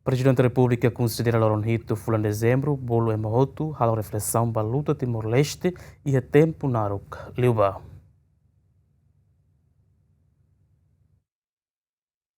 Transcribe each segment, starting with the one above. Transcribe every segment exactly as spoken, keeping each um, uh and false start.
Prezidente Repúblika konsidera loron hitu fulan Dezembru bolu ema hotu halo reflesaun ba luta Timor-Leste iha tempu naruk liubá.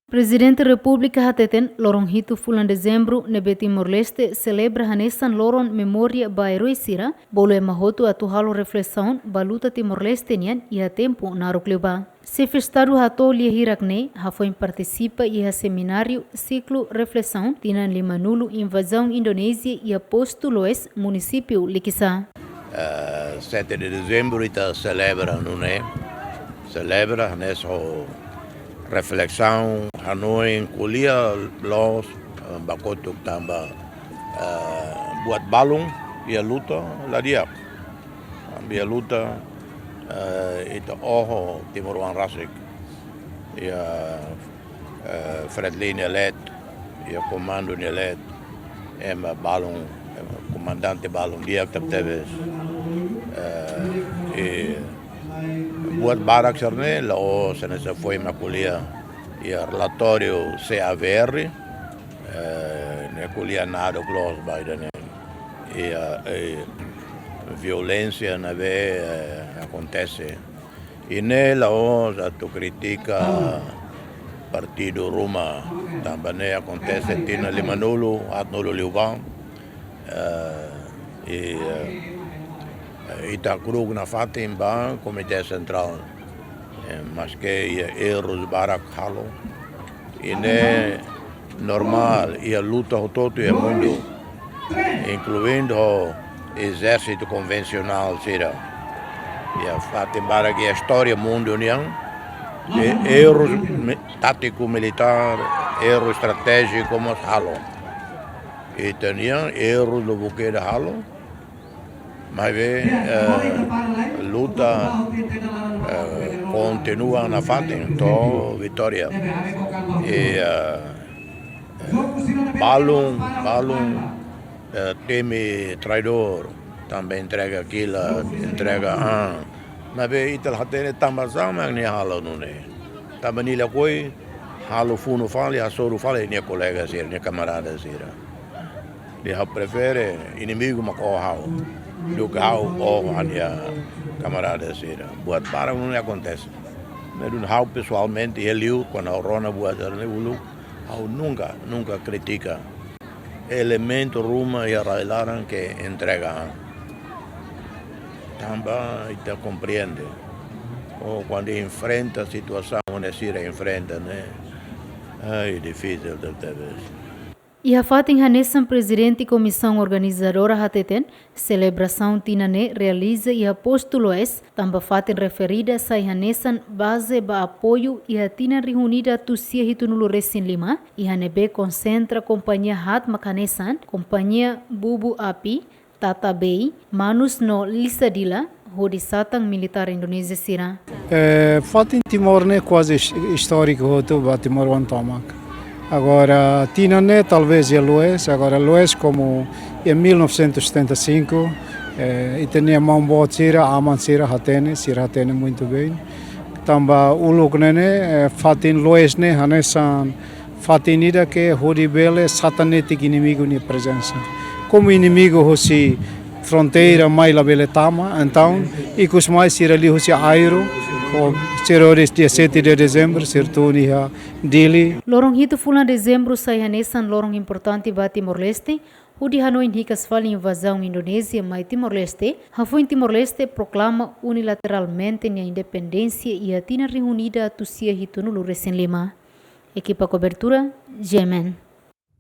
Prezidente Repúblika hateten loron hitu fulan Dezembru ne'ebé Timor-Leste selebra hanesan loron memória ba eroi sira, bolu ema hotu atu halo reflesaun ba luta Timor-Leste nian iha tempu naruk liubá. Xefe Estadu hato'o lia hirak-ne'e hafoin partisipa iha semináriu siklu reflesaun tinan limanulu invazaun Indonézia iha Postu Loes, munisípiu Likisá. Eh, sete de dezembro ita selebra, nune'e? Selebra, hanesan reflesaun, hanoin, ko'alia loos, eh, ba kotuk tanba, eh, buat balun iha luta la di'ak. Tanba iha luta, eh, ita oho timoroan rasik. Iha, eh, front line nia leet, iha komandu nia leet, ema balun, ema komandante balun di'ak tebetebes. Eh, i buat barak sira-ne'e la'ós hanesan foin mak ko'alia iha relatóriu C A V R, eh, ne'e ko'alia naduk loos ba ida-ne'e. Iha, eh, violénsia ne'ebé, eh, akontese. I ne'e la'ós atu kritika partidu ruma, tanba ne'e akontese tinan limanulu, haatnulu liubá. Eh, i, eh, ita hakru'uk nafatin ba Komité Sentrál. Eh, maske iha errus barak halo. I ne'e normál, iha luta hotu-hotu iha mundu, inkluindu ho ezérsitu konvensionál sira. Iha fatin barak iha istória mundu nian, e-, errus mi-, tátiku militár, erru estratéjiku mós halo. Ita-nian errus lubuk ida halo, maibé, eh, luta, eh, kontinua nafatin to'o vitória. I, eh, balun, balun, eh, temi traidór, tanba entrega kila, entrega an. Maibé ita la hatene tanba sá mak nia halo nune'e. Tanba nia lakohi halo funu fali, hasoru fali nia kolega sira, nia kamarada sira. Nia prefere inimigu mak oho ha'u, duké ha'u oho ha'u-nia kamarada sira. Buat barak nune'e akontese. Ne'e duni ha'u pesoalmente, iha liur, kuandu ha'u rona buat sira-ne'e uluk, ha'u nunka, nunka kritika elementu ruma iha rai-laran ke entrega an. Tanba ita komprende. Ou kuandu enfrenta situasaun ne'ebé sira enfrenta, ne'e? Ai, difisil tebetebes. Iha fatin hanesan, prezidente komisaun organizadora hateten, selebrasaun tinan ne'e realiza iha Postu Loes, tanba fatin referida sai hanesan baze ba apoiu iha tinan rihun ida atus sia hitunulu resin lima, iha ne'ebé konsentra kompañia haat mak hanesan, kompañia Bubu Api, Tata Bay, Manus no Lisadila, hodi satan militár Indonézia sira. Eh, fatin Timor ne'e kuaze is-, istóriku hotu ba timoroan tomak. Agora, tinan ne'e talvés iha Loes, agora Loes komu iha mil novecentos e setenta e cinco, eh, ita-nia maun-boot sira, aman sira hatene, sira hatene muito bem. Tanba uluk ne'e ne'e, eh, fatin Loes ne'e hanesan fatin ida ke hodi bele satan netik inimigu nia prezensa. Komu inimigu hosi fronteira mai labele tama, entaun, ikus mai sira liu hosi aéreu, ho sira hosi dia sete de dezembru, sira tun iha Dili. Loron hitu fulan Dezembru sai hanesan loron importante ba Timor-Leste, hodi hanoin hikas fali invazaun Indonézia mai Timor-Leste, hafoin Timor-Leste proklama unilateralmente nia independénsia iha tinan rihun ida atus sia hitunulu resin lima. Ekipa kobertura, G M N.